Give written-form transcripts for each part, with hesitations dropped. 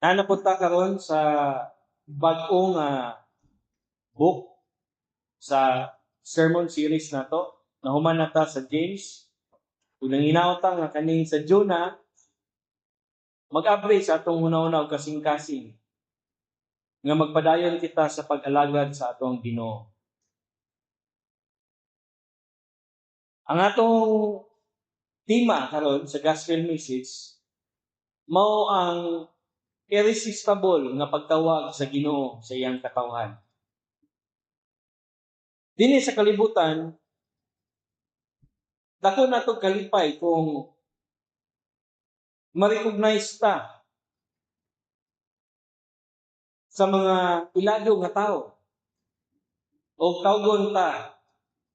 Naa na pud ta karon sa bag-ong book sa sermon series nato. Nahuman na ta sa James. Ug nanginaot ta nga kaning sa June mag-abri sa atong hunahuna og kasing-kasing nga magpadayon kita sa pag-alagad sa atong Ginoo. Ang atong tema karon sa gospel message mao ang irresistible nga pagtawag sa Ginoo sa iyang katawhan. Dinhi sa kalibutan, dako nato kalipay kung ma-recognize ta sa mga ilado nga tao o tawgon ta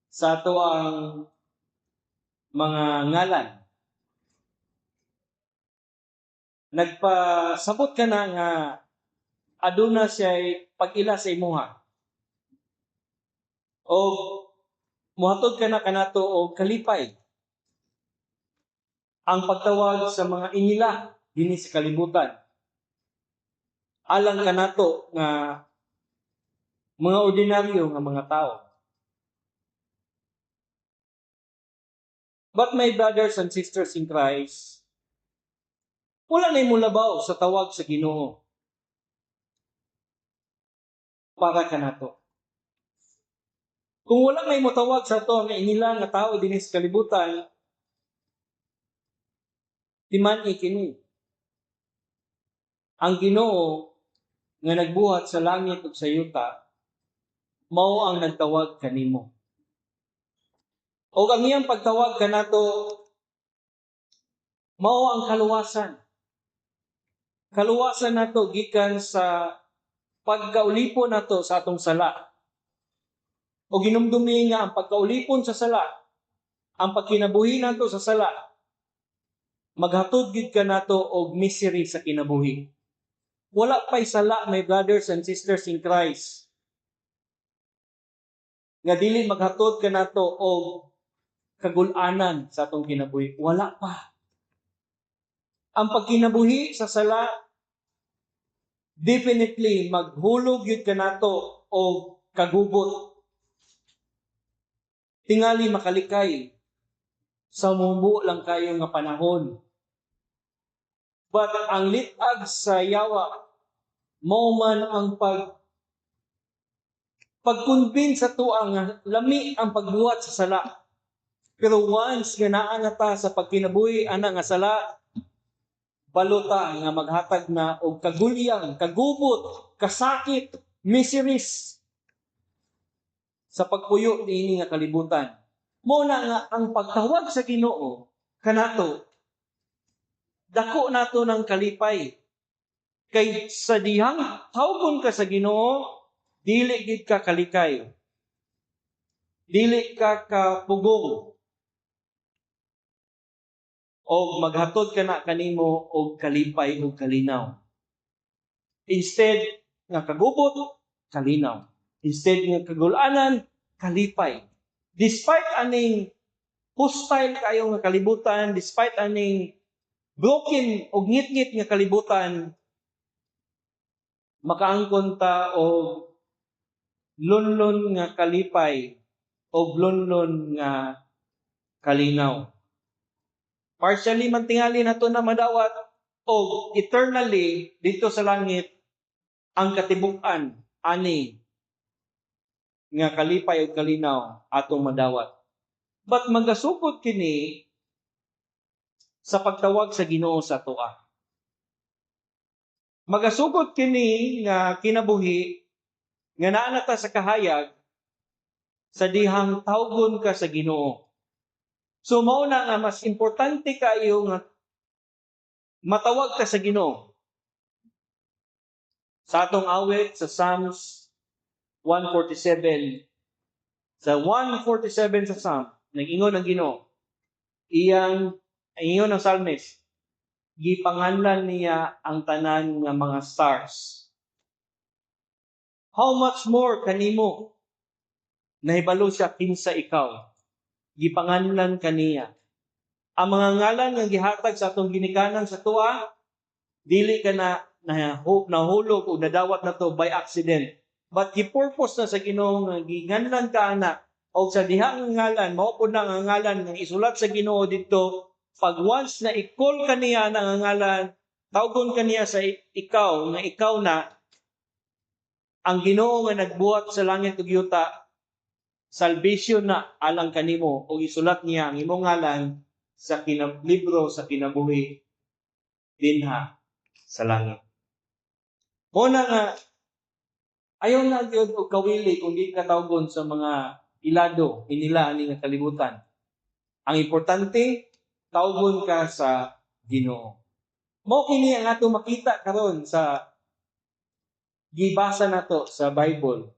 sa ato ang mga ngalan. Nagpasabot ka na nga aduna siya pag-ila sa imuha. O muhatod ka na kanato og kalipay ang pagtawag sa mga inila dinhi sa kalibutan. Alang kanato nga mga ordinaryo nga mga tao. But my brothers and sisters in Christ, wala na molabaw sa tawag sa Ginoo para kanato. Kung wala may motawag sa ato nga inila nga tao dinhi sa kalibutan, timan-i kini. Ang Ginoo nga nagbuhat sa langit ug sa yuta mao ang nagtawag kanimo. Og ang iyang pagtawag kanato mao ang kaluwasan. Kaluwasan nato gikan sa pagkaulipon nato sa atong sala. O ginumdumi nga ang pagkaulipon sa sala, ang pagkinabuhi nato sa sala, maghatod gid kanato og misery sa kinabuhi. Wala pa'y sala, my brothers and sisters in Christ, nga dili maghatod kanato og kagul-anan sa atong kinabuhi. Wala pa. Ang pagkinabuhi sa sala, definitely maghulog yun kanato og kagubot. Tingali makalikay sa mubo lang kayo nga panahon. But ang litag sa yawa, mao man ang pag-convince sa tuwa nga lami ang pagbuhat sa sala. Pero once nga naa na ta sa pagkinabuhi ana nga sala, balota nga maghatag na og kagulyang, kagubot, kasakit, miseries sa pagpuyo niini nga kalibutan. Mao na nga ang pagtawag sa Ginoo kanato, dako nato ng kalipay. Kay sa dihang tawgon ka sa Ginoo, dili gid ka kalikay. Dili ka kapugong. O maghatod ka na kanimo og kalipay ug kalinaw. Instead nga kagubot, kalinaw. Instead nga kagulanan, kalipay. Despite aning hostile kayo nga kalibutan, despite aning broken og ngit-ngit nga kalibutan, makaangkon ta og lunlon nga kalipay og lunlon nga kalinaw. Partially man tingali nato na madawat og eternally dito sa langit ang katibuk-an ani nga kalipay ug kalinaw atong madawat. But magasugod kini sa pagtawag sa Ginoo sa atoa. Magasugod kini nga kinabuhi nga naa na ta sa kahayag sa dihang tawgon ka sa Ginoo. So mao na nga mas importante kayo nga matawag ka sa Ginoo. Sa atong awit sa Psalms 147, sa 147 sa Psalm, nag-ingon ang Ginoo, iyang ingon ang psalmist, gipanganlan niya ang tanan nga mga stars. How much more kanimo? Nahibalo siya kinsa ikaw. Gipanganlan kaniya. Ang mga ngalan nga gihatag sa atong ginikanan sa tuwa, dili ka na na nahulog o nadawat nato by accident. But gi-purpose na sa Ginoo nga ginganlan ka ana, og sa diha nga ngalan mao pud na nga ngalan nga isulat sa Ginoo didto. Pag once na i-call ka niya na nga ngalan, tawgon ka niya sa ikaw nga ikaw na ang Ginoo nga nagbuhat sa langit ug yuta, salvation na alang kanimo, ug isulat niya ang imong ngalan sa libro sa kinabuhi dinha sa langit. Mao na nga ayaw na gyud og kawili kung di ka tawgon sa mga ilado inila ani nga kalibutan. Ang importante, tawgon ka sa Ginoo. Mao kini ang ato makita karon sa gibasa nato sa Bible,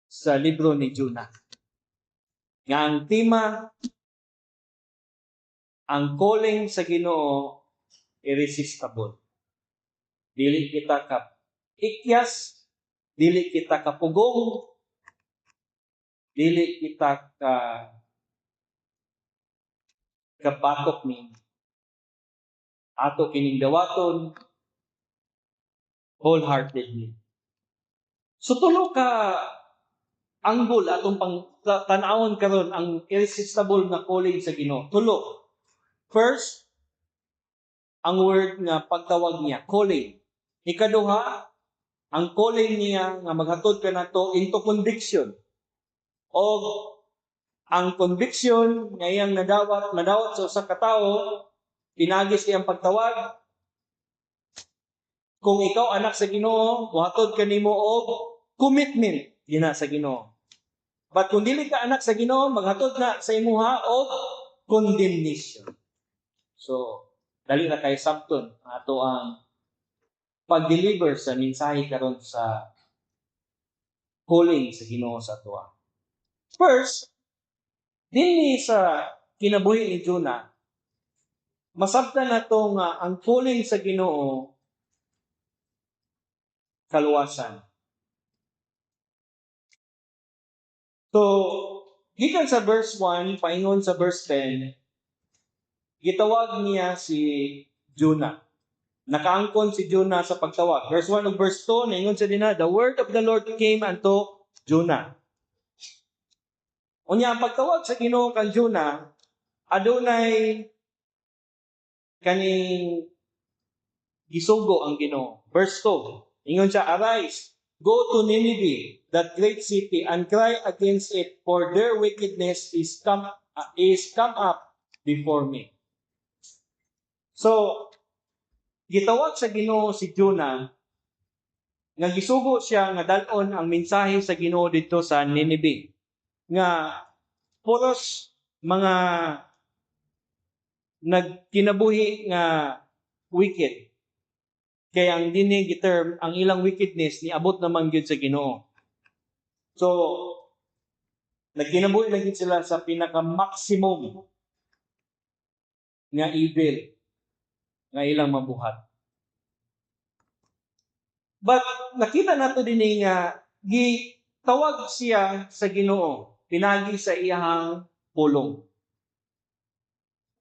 sa libro ni Jonah. Nga ang tema, ang calling sa Ginoo irresistible. Dili kita ka ikyas, dili kita kapugong, dili kita ka kabatok ni ato kining dawaton wholeheartedly. So tulo ka angle atong pang tan-awon karon ang irresistible nga calling sa Ginoo. Tulo. First, ang word nga pagtawag niya, calling. Ikaduha, ang calling niya nga maghatod kanato into conviction. O ang conviction nga iyang nadawat, madawat sa usa ka tawo pinaagi sa iyang pagtawag. Kung ikaw anak sa Ginoo, mohatod kanimo og commitment dina sa Ginoo. But kung dili ka anak sa Ginoo, maghatod na sa imuha og condemnation. So, dali na kay sabton ato ang pag-deliver sa mensahe karon sa calling sa Ginoo sa atoa. First, dinhi sa kinabuhi ni Jonah, masabtan nato nga ang calling sa Ginoo kaluwasan. So, gikan sa verse 1 paingon sa verse 10, gitawag niya si Jonah. Nakaangkon si Jonah sa pagtawag. Verse 1 ug verse 2, naingon sa dinha, "The word of the Lord came unto Jonah." Unya, ang pagtawag sa Ginoo kang Jonah, adunay kaning gisugo ang Ginoo. Verse 2, ingon siya, "Arise, go to Nineveh, that great city, and cry against it, for their wickedness is come up before me." So, gitawag sa Ginoo si Jonah nga gisugo siya nga dal-on ang mensahe sa Ginoo didto sa Nineveh nga puros mga nagkinabuhi nga wicked. Kaya ang dinhi giterm ang ilang wickedness niabot naman gyud sa Ginoo. So nagkinabuhi lang gyud sila sa pinaka maximum nga evil nga ilang mabuhat. But nakita nato dinhi nga gitawag siya sa Ginoo pinagi sa iyahang pulong.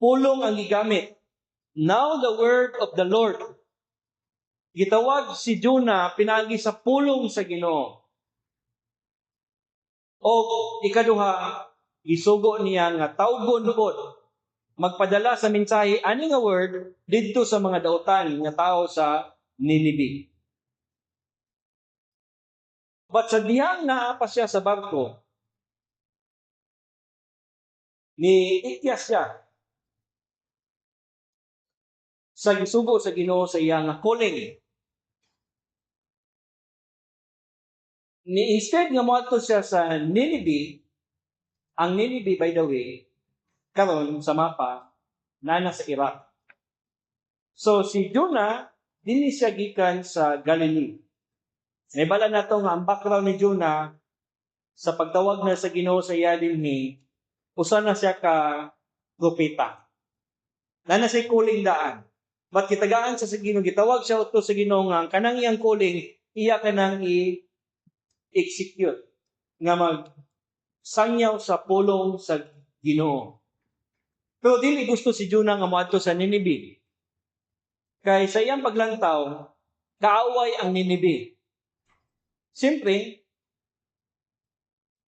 Pulong ang gigamit. "Now the word of the Lord." Gitawag si Jonah pinagi sa pulong sa Ginoo. O ikaduha, gisugo niya nga tawgon pod, magpadala sa mensahe ani nga word didto sa mga dautan nga tao sa Nineveh. But sa dihang naa pa siya sa barko, ni ikyas siya sa gisugo sa Ginoo sa iya nga calling. Ni instead nga moadto siya sa Nineveh, ang Nineveh, by the way, karon sa mapa naa na sa Iraq. So si Jonah, dinhi siya gikan sa Galilee. Naibala nato nga ang background ni Jonah sa pagtawag na sa Ginoo sa iya dinhi, usa na siya ka propeta. Na na siya calling daan. But gitagaan sa Ginoo, gitawag siya uto sa Ginoo nga ang kanang iyang calling iya kanang i-execute nga mag sangyaw sa pulong sa Ginoo. Pero dili gusto si Jonah nga moadto sa Nineveh. Kay sa iyang paglantaw, kaaway ang Nineveh. Siyempre,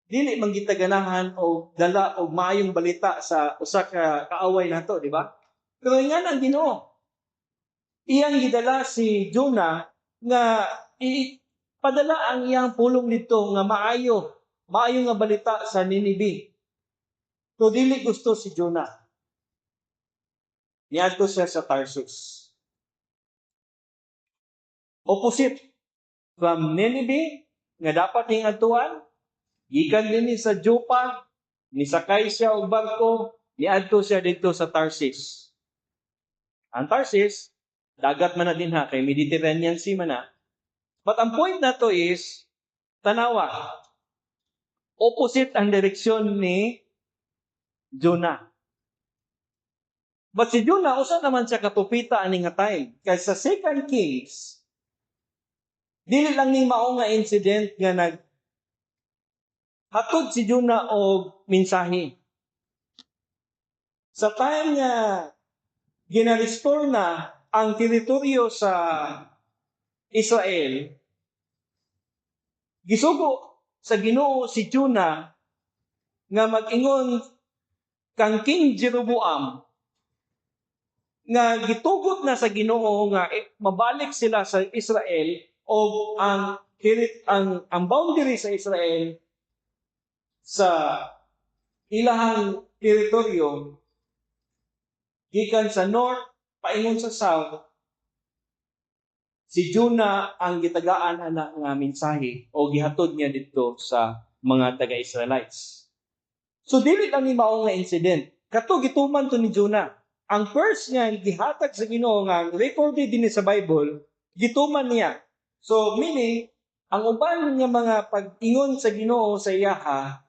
dili man kita ganahan og dala og maayong balita sa usa ka kaaway nato, di ba? Pero ingan ang Ginoo. Iyang gidala si Jonah nga ipadala ang iyang pulong didto nga maayo nga balita sa Nineveh. So dili gusto si Jonah. Niadto siya sa Tarsus. Opposite from Nineveh nga dapat ning adtuan, gikan dinhi sa Joppa, nisakay siya og barko, niadto siya didto sa Tarsis. Ang Tarsis, dagat man na dinha kay Mediterranean Sea man na. But ang point nato is, tanawa, opposite ang direksyon ni Jonah. But si Jonah, usa naman siya ka propeta ani nga time. Kay sa Second Kings, dili lang ning mao nga incident nga nag hatod si Jonah og mensahe. Sa time nga gina-restore na ang teritoryo sa Israel, gisugo sa Ginoo si Jonah nga mag-ingon kang King Jeroboam nga gitugot na sa Ginoo nga mabalik sila sa Israel o ang boundary sa Israel sa ilahang teritoryo gikan sa north paingon sa south. Si Jonah ang gitagaan ana nga mensahe o gihatod niya didto sa mga taga-Israelites. So dili lang ni mao nga incident. Kato gituman to ni Jonah. Ang first nga gihatag sa Ginoo nga recorded dinhi sa Bible, gituman niya. So meaning ang uban nga mga pag-ingon sa Ginoo sa iyaha,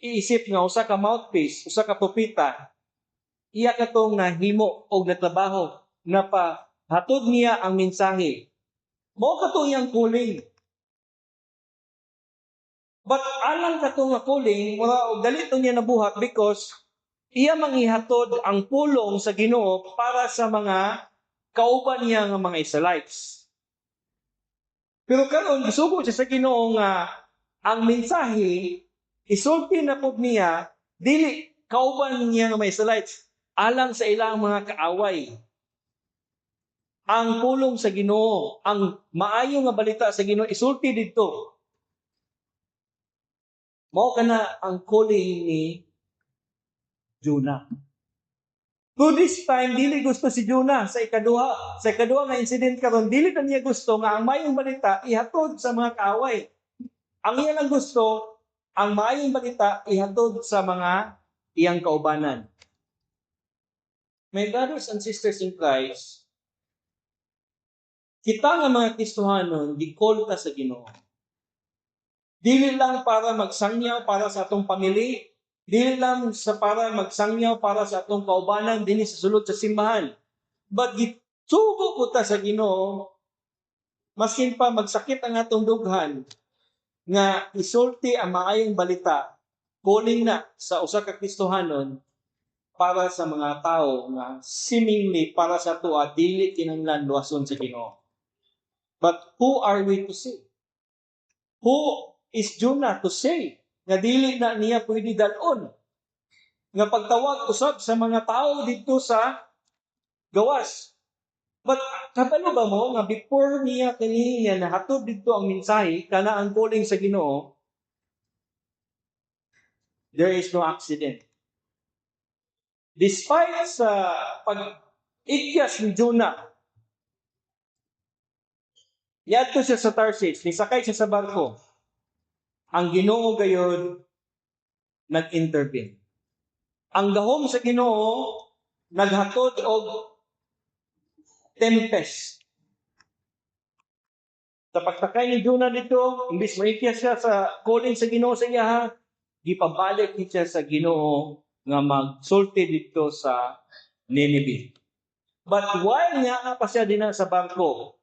iisip nga usa ka mouthpiece, usa ka propeta, iya katong nahimo og natrabaho na pa hatod niya ang mensahe. Mao kato iyang calling. But alang kato nga calling, wala og dali to niya nabuhat because iya mangihatod ang pulong sa Ginoo para sa mga kauban niya nga mga Israelites. Pero karon gisugo siya sa Ginoo nga ang mensahe isulti na pud niya, dili kauban niya nga mga Israelites, alang sa ilang mga kaaway. Ang pulong sa Ginoo, ang maayo nga balita sa Ginoo isulti didto. Mao kana ang calling ni Jonah. To this time, dili gusto si Jonah sa ikaduha. Sa ikaduha nga incident karon, dili na niya gusto nga ang maayong balita ihatod sa mga kaaway. Ang iya lang gusto, ang maayong balita ihatod sa mga iyang kaubanan. My brothers and sisters in Christ, kita nga mga Kristohanon, gi-call ta sa Ginoo. Dili lang para magsangyaw para sa atong pamilya, dili lang sa para magsangyaw para sa atong kaubanan dinhi sa sulod sa simbahan. But gisugo po ta sa Ginoo, maskin pa magsakit ang atong dughan, nga isulti ang maayong balita, calling na sa usa ka Kristohanon para sa mga tao nga seemingly para sa atoa dili kinahanglan luwason sa Ginoo. But who are we to say? Who is Jonah to say nga dili na niya pwede dalon nga pagtawag usab sa mga tao didto sa gawas? But kabalo ba mo nga before niya kani niya nahatod didto ang mensahe kana ang calling sa Ginoo, there is no accident. Despite sa pag-igyas ni Jonah, niadto siya sa Tarsis, nisakay siya sa barko. Ang Ginoo gayod nag-intervene. Ang gahom sa Ginoo naghatod og tempest. Sa pagtakay ni Jonah didto, imbis maikyas siya sa calling sa Ginoo sa iya, gipabalik ni siya sa Ginoo nga magsulti didto sa Nineveh. But while naa pa siya dinha sa barko,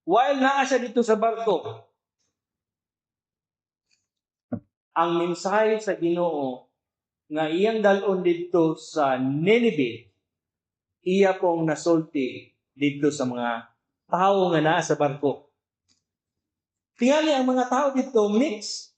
while naa siya didto sa barko, ang mensahe sa Ginoo nga iyang dalon didto sa Nineveh, iya pong nasulti dito sa mga tao nga naa sa barko. Tingali ang mga tao dito mix.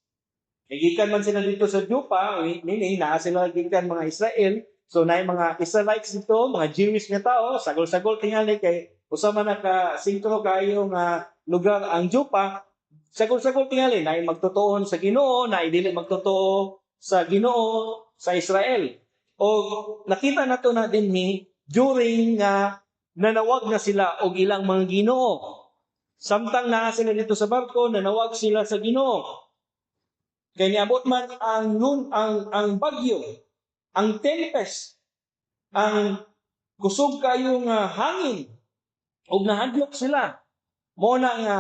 Gikan man sila dito sa Joppa, meaning naa sila gikan mga Israel. So naay mga Israelites dito, mga Jewish nga tao, sagol-sagol tingali kay usa man naka sentro kayo nga lugar ang Joppa. Sagol-sagol tingali naay magtutuon sa Ginoo, naay dili magtotoo sa Ginoo sa Israel. O nakita nato na dinhi during nga nanawag na sila og ilang mga Ginoo. Samtang naa sila dito sa barko, nanawag sila sa Ginoo. Kay niabot man ang nun, ang bagyo, ang tempest, ang kusog kayo nga hangin, ug nahadlok sila. Mo na nga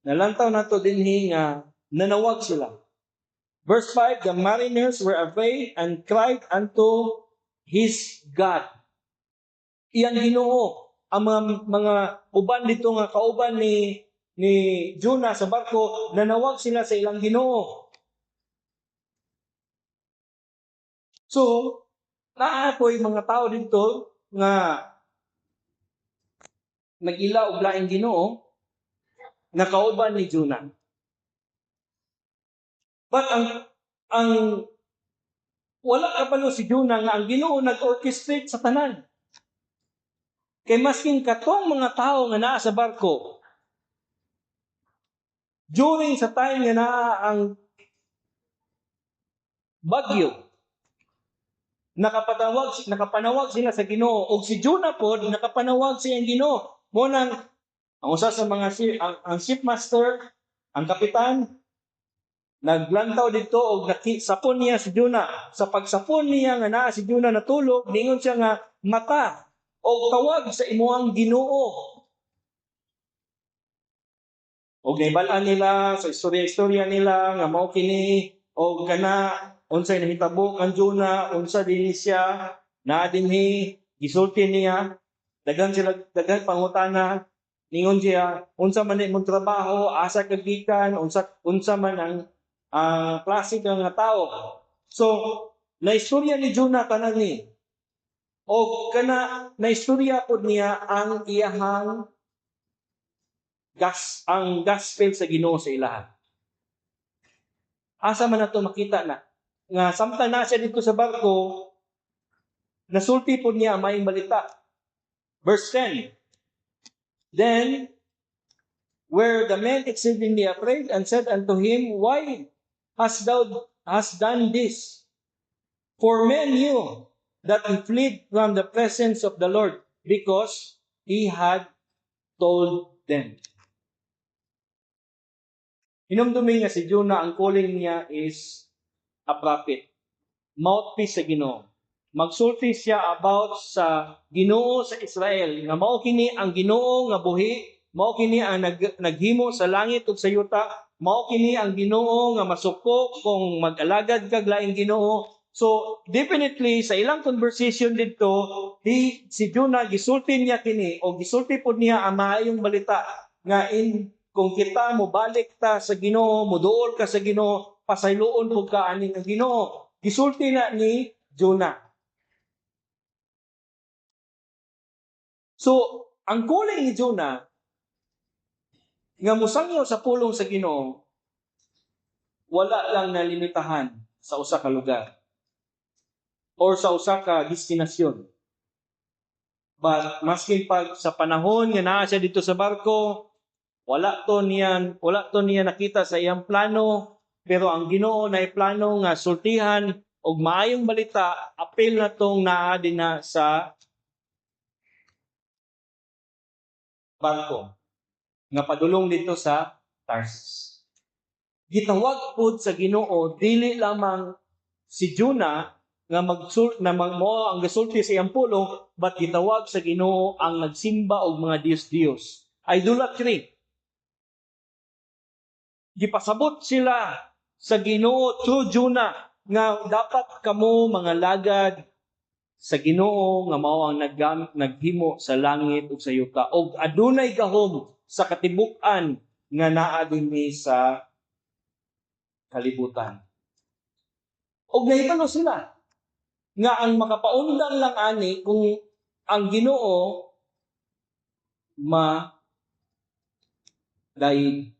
nalantaw nato dinhi nga nanawag sila. Verse 5, "The mariners were afraid and cried unto his God." Iyang Ginoo. Ang mga uban dito nga kauban ni Jonah sa barko, nanawag sila sa ilang Ginoo. So, naa po'y mga tao dito nga nag-ila og laing Ginoo nga kauban ni Jonah. But ang wala kabalo si Jonah nga ang Ginoo nag-orchestrate sa tanan. Kay maskin katong mga tao nga naa sa barko during sa time nga naa ang bagyo, nakapanawag sila sa Ginoo, ug si Jonah pod nakapanawag sa iyang Ginoo. Mo nang ang usa sa mga ang shipmaster, ang kapitan, naglantaw dito og sapon niya si Jonah. Sa pagsapon niya nga naa si Jonah natulog, ningon siya nga, "Mata og tawag sa imuhang Ginoo." Og naibal-an nila sa istorya-istorya nila nga mao kini og kana, unsay nahitabo kang Jonah, unsa dinhi siya naa dinhi, gisulti niya. Daghan sila, daghan pangutana. Ningon siya, "Unsa man imong trabaho? Asa ka gikan? Unsa man ang klase ka nga tao?" So naistorya ni Jonah tanan ni, og kana naistorya pod niya ang iyahang gas ang gospel sa Ginoo sa ilaha. Asa man nato makita na nga samtang na siya dito sa barko, nasulti pod niya ang maayong balita? Verse 10. "Then were the men exceedingly afraid and said unto him, 'Why hast thou hast done this?' For men knew that he fled from the presence of the Lord, because he had told them." Hinumdumi nga si Jonah, ang calling niya is a prophet. Mouthpiece sa Ginoo. Magsulti siya about sa Ginoo sa Israel nga mao kini ang Ginoo nga buhi, mao kini ang naghimo sa langit ug sa yuta, mao kini ang Ginoo nga masuko kung mag-alagad kag laing Ginoo. So definitely sa ilang conversation didto, si Jonah gisulti niya kini o gisulti pod niya ang maayong balita nga in kung kita mo balik ta sa Ginoo, moduol ka sa Ginoo, pasayloon pud ka ani ng Ginoo. Gisulti na ni Jonah. So, ang calling ni Jonah nga mosangyaw sa pulong sa Ginoo, wala lang nalimitahan sa usa ka lugar or sa usa ka destinasyon. But maskin pag sa panahon nga naa siya dito sa barko, wala to niya nakita sa iyang plano, pero ang Ginoo na plano nga sultihan og maayong balita apil na tong naa dinha sa barko nga padulong dito sa Tarsus. Gitawag pod sa Ginoo dili lamang si Jonah nga magsul na mag, mo ang gasulti sa iyang pulong, but gitawag sa Ginoo ang nagsimba og mga diyos-diyos. Idolatry. Gipasabot sila sa Ginoo through Jonah nga dapat kamo mga lagad sa Ginoo nga mao ang naghimo sa langit ug sa yuta ug adunay gahom sa katibuk-an nga naa dinhi sa kalibutan. Og nahibalo sila nga ang makapaundang lang ani kung ang Ginoo ma daig.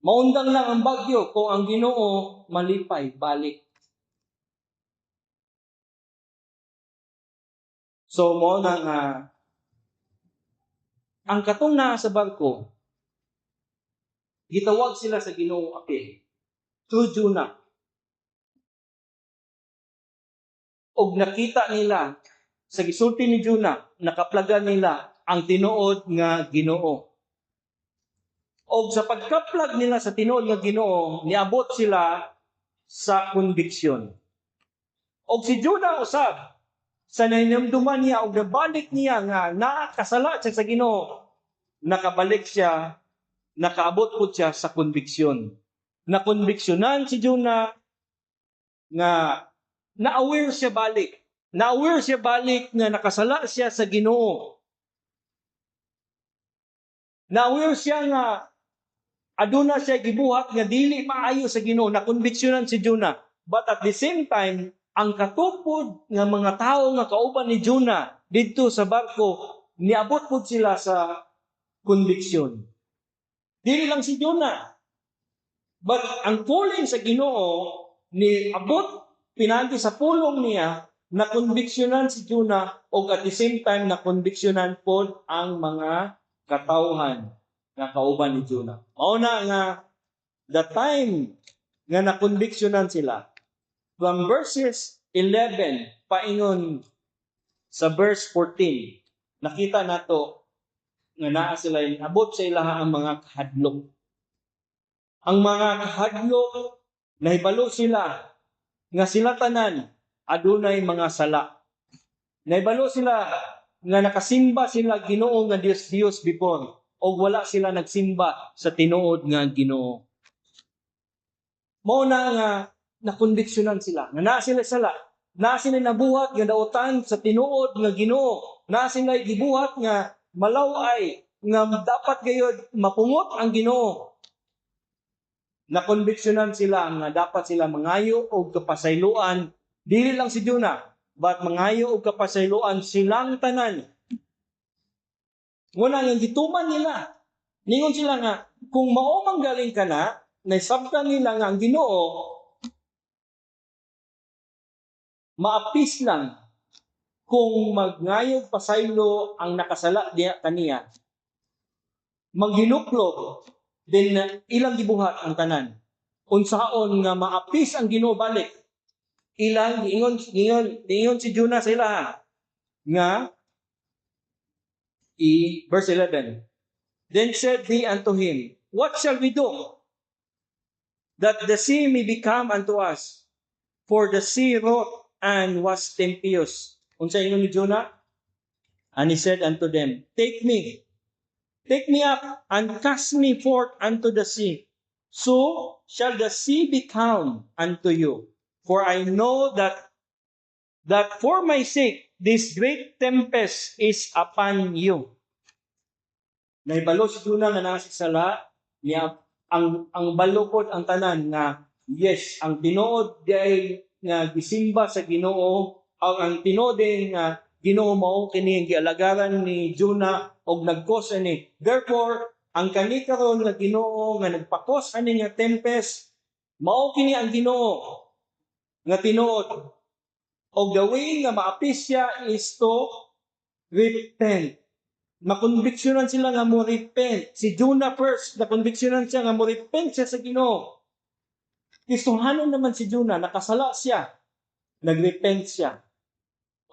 Maundang lang ang bagyo kung ang Ginoo malipay balik. So mo na nga ang katong naa sa barko, gitawag sila sa Ginoo apil through Jonah. Og nakita nila sa gisulti ni Jonah, nakaplagan nila ang tinuod nga Ginoo. Og sa pagkaplag nila sa tinuod nga Ginoo, niabot sila sa konbiksyon. Og si Jonah usab, sa nahinumduman niya og nabalik niya nga nakasala siya sa Ginoo, nakabalik siya, nakaabot po siya sa konbiksyon. Nakonbiksyonan si Jonah nga na-aware siya balik. Na-aware siya balik nga nakasala siya sa Ginoo. Na-aware siya nga aduna siya gibuhat nga dili maayo sa Ginoo, nakonbiksyonan si Jonah. But at the same time, ang katupod nga mga tawo nga kauban ni Jonah didto sa barko, niabot pud sila sa konbiksyon. Dili lang si Jonah. But ang calling sa Ginoo ni abot pinagi sa pulong niya, nakonbiksyonan si Jonah og at the same time nakonbiksyonan pod ang mga katawhan nga kauban ni Jonah. Mao na nga the time nga nakonbiksyonan sila, from verses 11 paingon sa verse 14, nakita nato nga naa sila abot sa ilaha ang mga kahadlok. Ang mga kahadlok, nahibalo sila nga sila tanan adunay mga sala. Nahibalo sila nga nakasimba sila Ginoo nga Dios Dios before og wala sila nagsimba sa tinuod nga Ginoo. Mao na nga nakonbiksyonan sila nga naa sila sala, naa sila nabuhat nga dautan sa tinuod nga Ginoo, naa sila gibuhat nga malaw-ay nga dapat gayod mapungot ang Ginoo. Nakonbiksyonan sila nga dapat sila mangayo og kapasayloan, dili lang si Jonah, but mangayo og kapasayloan silang tanan. Muna nga gituman nila. Ningon sila nga kung mao man galing ka na, naisabtan nila nga ang Ginoo maapis lang kung magngayog pasaylo ang nakasala diya kaniya. Maghinuklob din ilang gibuhat ang tanan. Unsaon nga maapis ang Ginoo balik. Ilang giingon si Jonah sa ilaha nga i verse 11. "Then said they unto him, 'What shall we do that the sea may become unto us?' For the sea wrought and was tempestuous." Unsa ingon ni Jonah? "And he said unto them, 'Take me, take me up, and cast me forth unto the sea. So shall the sea be calm unto you. For I know that for my sake this great tempest is upon you.'" Nahibalo si Jonah nga naa siya sala niya. Ang balukod ang tanan nga yes, ang tinuod diay nga gisimba sa Ginoo, ang tinuod din nga Ginoo mao kini ang gialagaran ni Jonah og nag-cause ani. Therefore, ang kani karon nga Ginoo nga nagpa-cause ani nga tempest, mao kini ang Ginoo nga tinuod. Og the way nga maapis siya is to repent. Makonbiksyonan sila nga mo repent. Si Jonah first, nakonbiksyonan siya nga mo repent siya sa Ginoo. Kristohanon naman si Jonah, nakasala siya. Nagrepent siya.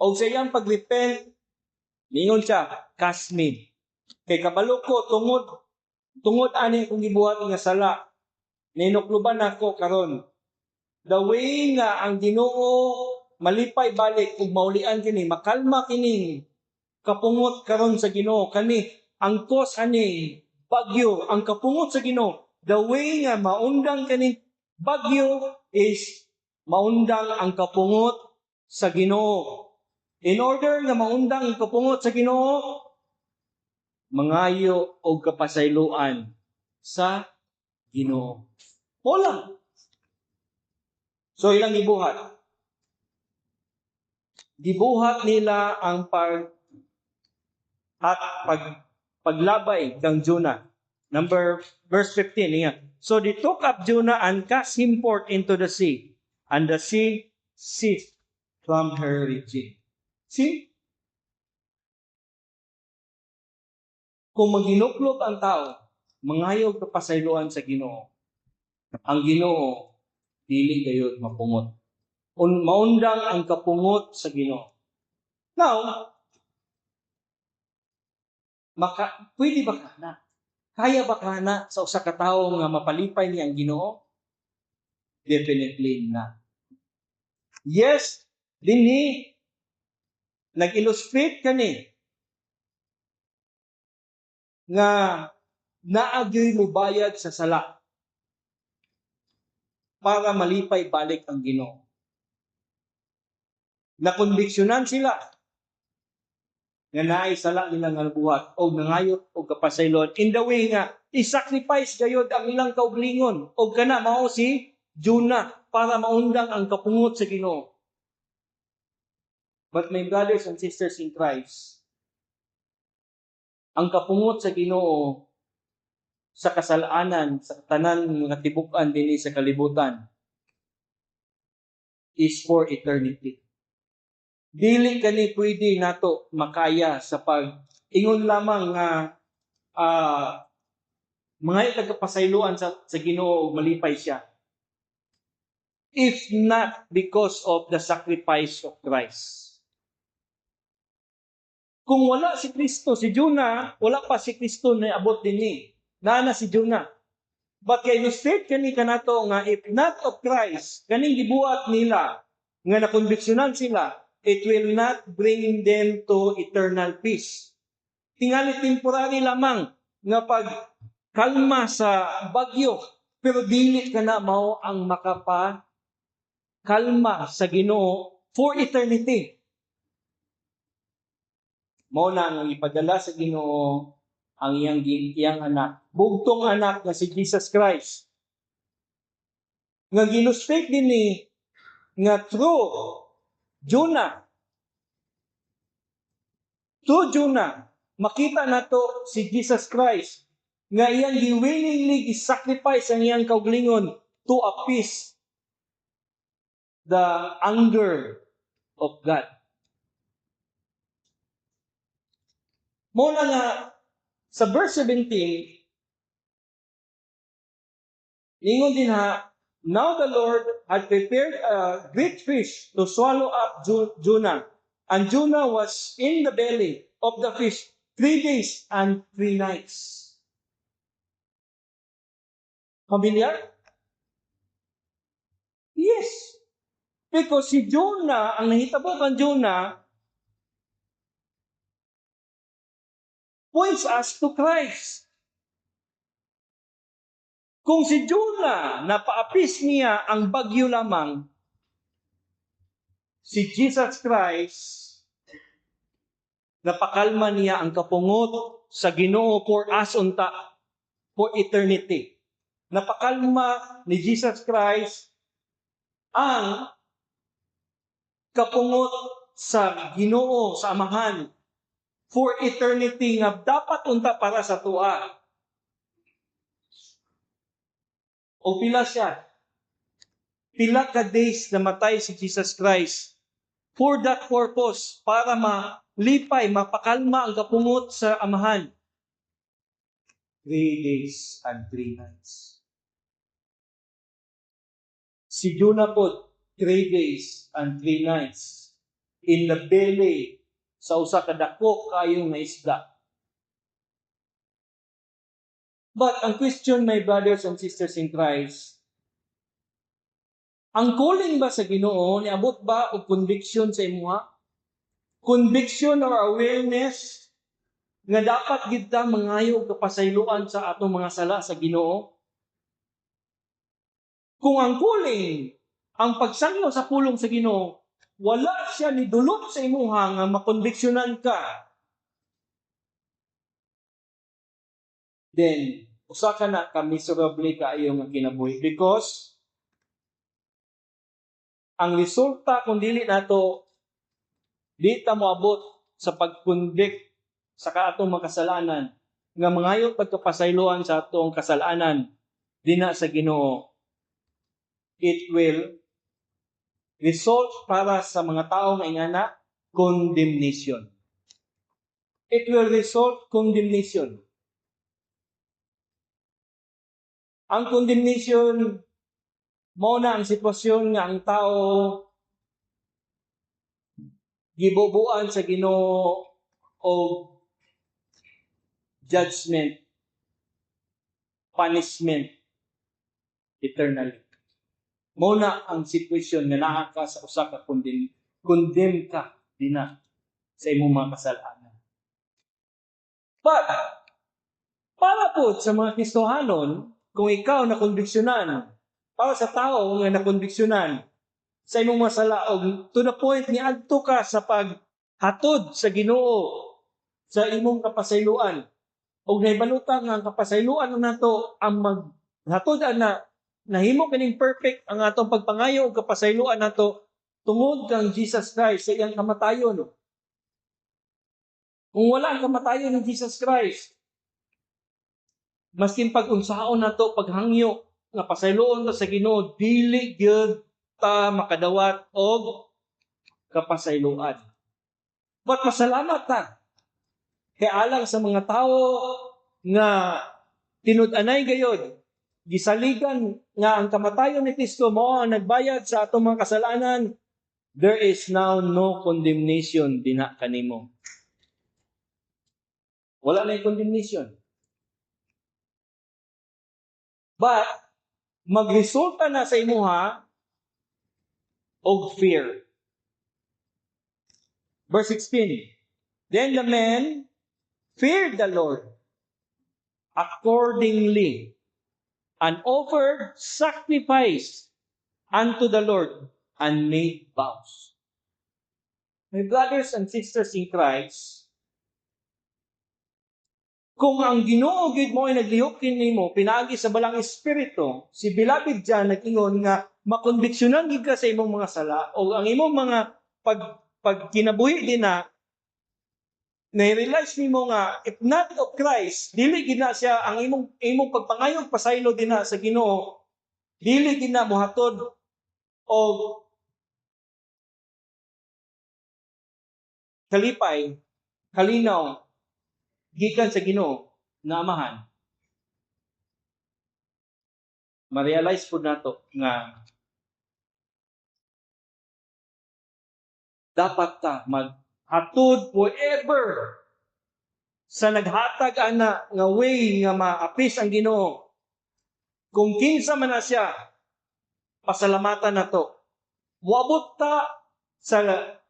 O sa iyang pagrepent, ningon siya, "Cast me. Kay kabalo ko tungod ani akong gibuhat nga sala. Ninukluban ako karon. The way nga ang Ginoo malipay balik ug maulian kini, makalma kini kapungot karon sa Ginoo, kani ang cause ani bagyo, ang kapungot sa Ginoo. The way nga maundang kani bagyo is maundang ang kapungot sa Ginoo. In order nga maundang ang kapungot sa Ginoo, mangayo og kapasayloan sa Ginoo." Mo lang. So ilang gibuhat? Gibuhat nila ang pag At paglabay kang Jonah. Number verse 15 niya. "So they took up Jonah and cast him forth into the sea, and the sea ceased from her raging." See? Kung maghinuklot ang tao, mangayo kapasayloan sa Ginoo. Ang Ginoo dili gayud mapungot. Maundang ang kapungot sa Ginoo. Now, pwede ba kana? Kaya ba kana sa usa ka tawo nga mapalipay niya ang Ginoo? Definitely not. Yes, dinhi nag-illustrate kani nga naa gyoy mubayad sa sala para malipay balik ang Ginoo. Nakonbiksyonan sila nga naay sala nila nga nabuhat og nangayot og kapasayloan in the way nga i-sacrifice gayod ang ilang kauglingon og kana mao si Jonah para maundang ang kapungot sa Ginoo. But my brothers and sisters in Christ, ang kapungot sa Ginoo sa kasalanan sa tanan nga tibuk-an dinhi sa kalibutan is for eternity. Dili kani pwede nato makaya sa pag ingon lamang nga mga kapasayloan sa Ginoo ug malipay siya. If not because of the sacrifice of Christ. Kung wala si Kristo, si Jonah, wala pa si Kristo na abot dinhi. Naa na si Jonah. But kay illustrate kani kanato nga if not of Christ, kaning gibuhat nila nga nakonbiksyonan sila, it will not bring them to eternal peace. Tingali temporary lamang nga pag kalma sa bagyo, pero dili ka na mao ang makapa kalma sa Ginoo for eternity. Mao na ang ipadala sa Ginoo ang iyang anak, bugtong anak nga si Jesus Christ. Nga gi-illustrate dinhi nga through Jonah. Through Jonah, makita nato si Jesus Christ nga iyang gi-willingly gi-sacrifice ang iyang kaugalingon to appease the anger of God. Mao na nga sa verse 17, ingon dinha, "Now the Lord had prepared a great fish to swallow up Jonah. And Jonah was in the belly of the fish 3 days and 3 nights." Familiar? Yes. Because si Jonah, ang nahitabo kang Jonah, points us to Christ. Kung si Jonah, napaapis niya ang bagyo lamang, si Jesus Christ, napakalma niya ang kapungot sa Ginoo for us unta, for eternity. Napakalma ni Jesus Christ ang kapungot sa Ginoo, sa Amahan, for eternity nga dapat unta para sa atoa. O pila siya? Pila ka days namatay si Jesus Christ for that purpose, para malipay, mapakalma ang kapungot sa Amahan? 3 days and 3 nights. Si Jonah po, 3 days and 3 nights in the belly sa usa ka dako kayong nga isda. But ang question, my brothers and sisters in Christ, ang calling ba sa Ginoo niabot ba og conviction sa imuha? Conviction or awareness nga dapat gid ta mangayo og kapasayloan sa atong mga sala sa Ginoo? Kung ang calling, ang pagsanglaw sa pulong sa Ginoo, wala siya ni dulot sa imuha nga makonbiksyonan ka, then usa ka na ka miserable kaayo nga kinabuhi because ang resulta kung dili nato di ta moabot sa pag-convict Sa atong mga kasalanan nga mangayo pagkapasayloan sa atong kasalanan dinha sa Ginoo, it will result para sa mga tao nga ingana condemnation. It will result condemnation. Ang condemnation mao na ang sitwasyon nga ang tao gibubuan sa Ginoo og judgment, punishment eternally. Mao na ang sitwasyon nga naa ka sa usa ka condemn, condemn ka dinha sa imong mga kasalanan. But para po sa mga Kristohanon, kung ikaw nakonbiksyonan, para sa tao nga nakonbiksyonan sa imong mga sala og to the point ni adto ka sa paghatod sa Ginoo sa imong kapasayloan og nahibalo ta nga ang kapasayloan nato ang maghatod ana, nahimo kining perfect ang atong pagpangayo og kapasayloan nato tungod kang Jesus Christ sa iyang kamatayon. Kung wala ang kamatayon ni Jesus Christ, maskin pag-unsaon nato paghangyo nga pasayloon ta sa Ginoo, dili gyud ta makadawat og kapasayloan. But pasalamat ta kay alang sa mga tawo nga tinud-anay gayod gisaligan nga ang kamatayon ni Kristo mao ang nagbayad sa atong mga kasalanan, there is now no condemnation dinha kanimo. Wala na yung condemnation. But magresulta na sa imuha og fear. Verse 16. Then the men feared the Lord accordingly and offered sacrifice unto the Lord and made vows. My brothers and sisters in Christ, kung ang Ginoo gyud mo ay naglihok nimo pinaagi sa Balaang Espiritu, si Beloved John nag-ingon nga makonbiksyonan gid ka sa imong mga sala o ang imong mga pagkinabuhi din na na-realize nimo nga if not of Christ, dili gid na siya ang imong pagpangayog pasaylo din na sa Ginoo, dili gid na mohatod og kalipay, kalinaw gikan sa Ginoo na Amahan. Ma-realize pud nato nga dapat ta maghatod forever sa naghatag ana nga way nga maapis ang Ginoo. Kung kinsa man na siya, pasalamatan nato. Moabot ta sa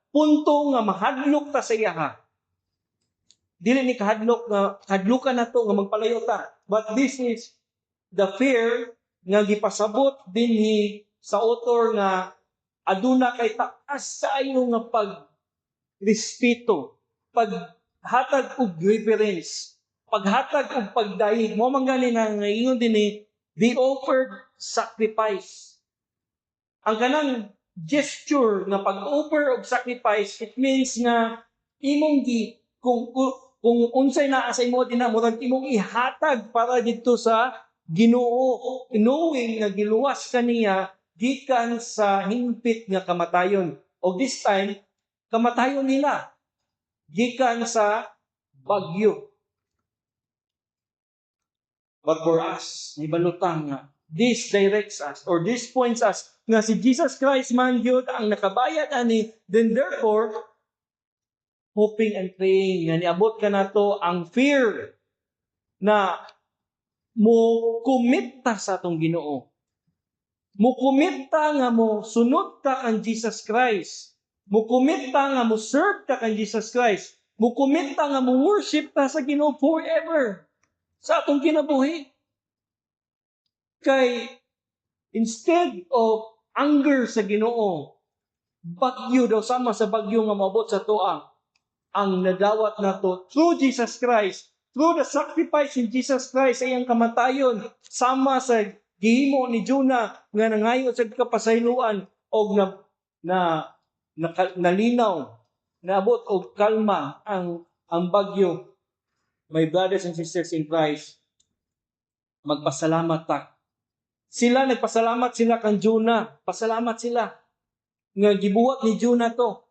punto nga mahadlok ta sa iyaha. Dili ni kahadlok nga kahadlukan nato nga magpalayo ta. But this is the fear nga gipasabot dinhi sa author nga aduna kay taas sa ayo nga pag respeto, paghatag og reverence, paghatag og pagdayeg. Mao man gani nga ingon dinhi, the offered sacrifice. Ang kanang gesture nga pag-offer og sacrifice, it means nga imong gi kung unsay naa sa imo dinha, murag imong ihatag para didto sa Ginoo, knowing nga giluwas ka niya gikan sa hingpit nga kamatayon. Og this time, kamatayon nila gikan sa bagyo. But for us, nahibalo ta nga this directs us or this points us nga si Jesus Christ man gyud ang nakabayad ani, then therefore hoping and praying nga niabot ka nato ang fear na mo commit ta sa atong Ginoo. Mo commit ta nga mo sunod ta kang Jesus Christ. Mo commit ta nga mo serve ta kang Jesus Christ. Mo commit ta nga mo worship ta sa Ginoo forever sa atong kinabuhi. Kay instead of anger sa Ginoo, bagyo daw sama sa bagyo nga moabot sa atoa, ang nadawat nato through Jesus Christ, through the sacrifice in Jesus Christ sa iyang kamatayon, sama sa gihimo ni Jonah nga nangayo sa kapasayloan og na, na, na nalinaw, naabot og kalma ang bagyo. My brothers and sisters in Christ, magpasalamat ta. Sila, nagpasalamat sila kang Jonah. Pasalamat sila nga gibuhat ni Jonah to.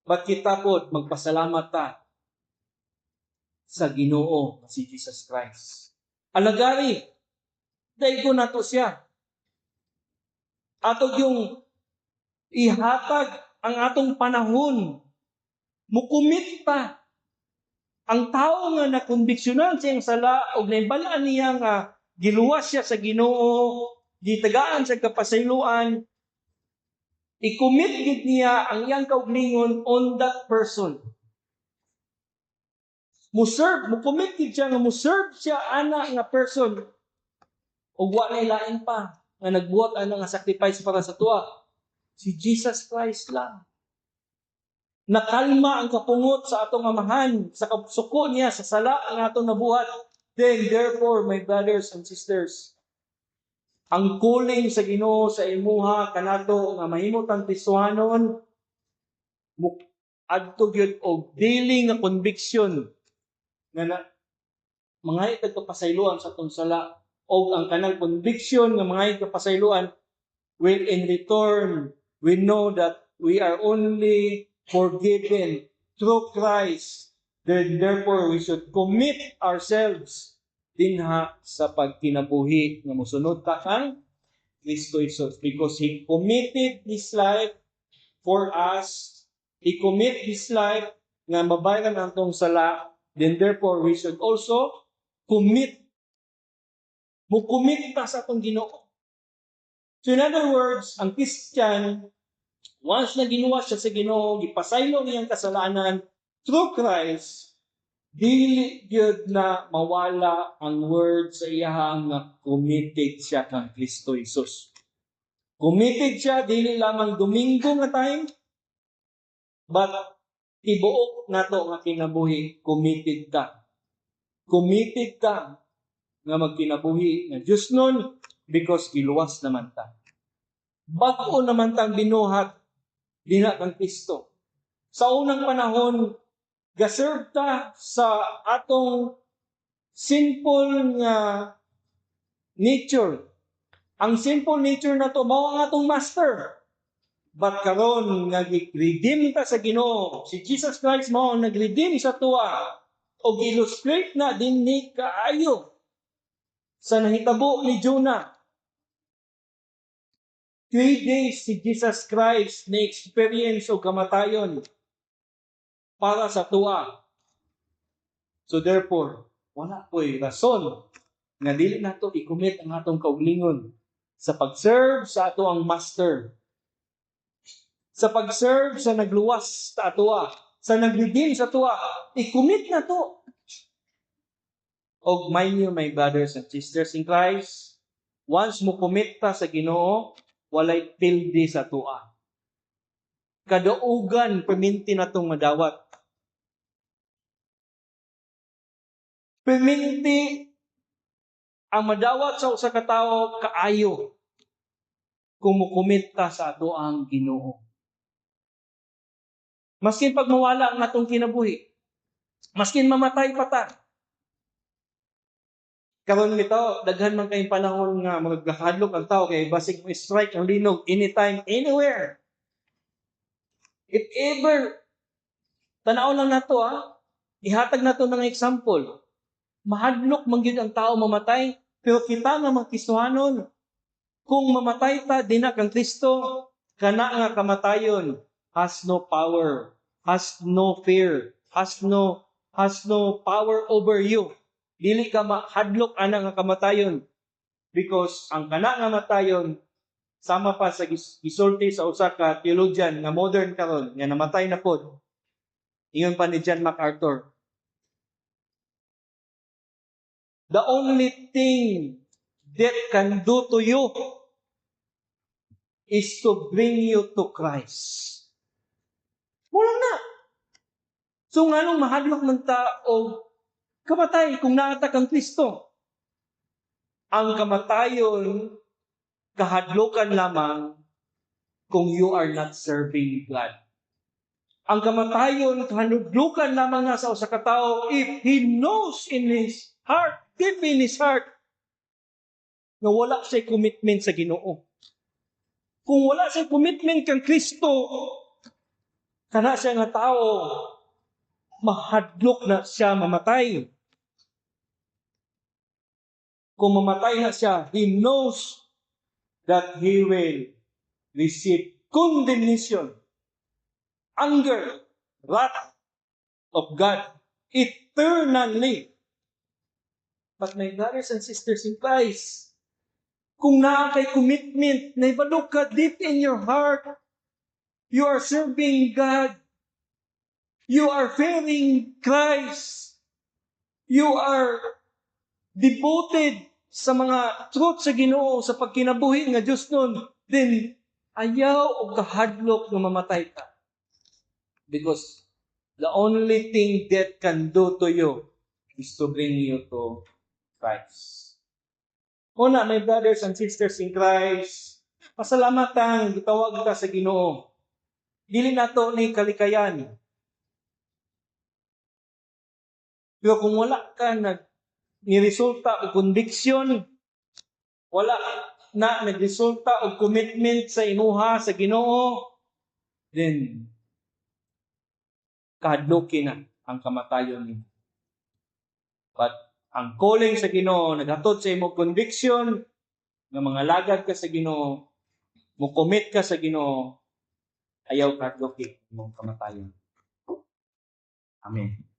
But kita pod, magpasalamat ta sa Ginoo nga si Jesus Christ. Alagari, daygon nato siya. Ato yung ihatag ang atong panahon. Mukumit pa. Ang tao nga nakonbiksyonan siyang sala o naibalaan niya nga giluwas siya sa Ginoo, gitagaan sa kapasayloan, i-commit gid niya ang iyang kauglingon on that person. Mo-serve, mo-commit gid siya nga mo-serve siya ana nga person ug wa na lain pa nga nagbuhat ana nga sacrifice para sa tuwa. Si Jesus Christ lang. Nakalma ang kapungot sa atong Amahan, sa kasuko niya sa sala ang atong nabuhat. Then, therefore, my brothers and sisters, ang calling sa Ginoo sa imuha kanato nga mahimo tang Kristohanon mo adto gyud og daily nga conviction nga na mga itag kapasayloan sa atong sala, og ang kanang conviction nga mga kapasayloan will in return, we know that we are only forgiven through Christ. Then therefore we should commit ourselves dinha sa pagkinabuhi nga mosunod ta kang Kristo Jesus because He committed His life for us. He commit His life nga mabayaran ang atong sala. Then therefore we should also commit, mo commit ta sa atong Ginoo. So in other words, ang Christian, once na ginuwa siya sa Ginoo, gipasaylo niyang kasalanan through Christ, dili gyud na mawala ang word sa iyahang nga committed siya kang Kristo Jesus. Committed siya dili lamang Domingo nga time, but tibuok nato nga kinabuhi, committed ka. Committed ka nga magkinabuhi nga Diyos nun because giluwas naman ta. Bag-o naman tang binuhat dinha kang Kristo. Sa unang panahon, gaserve ta sa atong sinful nga nature. Ang sinful nature na to mao ang atong master. But karon nga gi-redeem ta sa Ginoo, si Jesus Christ mao ang nag-redeem sa tuwa og illustrate na dinhi kaayo sa nahitabo ni Jonah. 3 days si Jesus Christ na experience og kamatayon para sa tuwa. So therefore, wala po'y rason nga dili nato i-commit ang atong kauglingon sa pag-serve sa ato ang master. Sa pag-serve sa nagluwas sa atoa, sa nag-redeem sa tuwa, i-commit na to. Og mind you, my brothers and sisters in Christ, once mo commit ta sa Ginoo, walay pildi sa tuwa. Kadaugan perminti na itong madawat. Perminti ang madawat sa usa ka tawo kaayo kung mo-commit ta sa ato ang Ginoo. Maskin pag mawala ang atong kinabuhi, maskin mamatay pa ta. Karon nito, daghan man kayong panahon nga magkahadlok ang tao kay basig mo strike ang linog anytime, anywhere. If ever, tanaw lang nato ha, ihatag nato ng example. Mahadlok man gyud ang tao mamatay, pero kita nga mga Kristohanon, kung mamatay ta dinha kang Kristo, kana nga kamatayon has no power, has no fear, has no power over you. Dili ka mahadlok ana nga kamatayon because ang kana nga matayon, sama pa sa gisulti sa usa ka theologian nga modern karon nga namatay na pod. Ingon pa ni John MacArthur, "The only thing death can do to you is to bring you to Christ." Wala na. So nganong mahadlok man ta og kamatay kung naa ta kang Kristo? Ang kamatayon kahadlokan lamang kung you are not serving God. Ang kamatayon, kahanudlukan lamang na sa usa ka tawo if he knows in his heart, deep in his heart, nga wala siya commitment sa Ginoo. Kung wala siya commitment kang Kristo, kana siya nga tao, mahadlok na siya mamatay. Kung mamatay na siya, he knows that he will receive condemnation, anger, wrath of God eternally. But my brothers and sisters in Christ, kung naa kay commitment, nahibalo ka deep in your heart, you are serving God. You are fearing Christ. You are devoted sa mga truth sa Ginoo sa pagkinabuhi nga Diyos nun, then ayaw og kahadlok nga mamatay ka. Because the only thing death can do to you is to bring you to Christ. Una, my brothers and sisters in Christ, pasalamatan, gitawag ka sa Ginoo. Dili nato ni kalikayan. Pero kung wala ka nag ni resulta og conviction, wala na nagresulta og commitment sa imuha sa Ginoo, then kahadloki na ang kamatayon nimo. But ang calling sa Ginoo naghatod sa imo conviction nga mangalagad ka sa Ginoo, mo commit ka sa Ginoo, ayaw kahadloki imong kamatayon. Amen.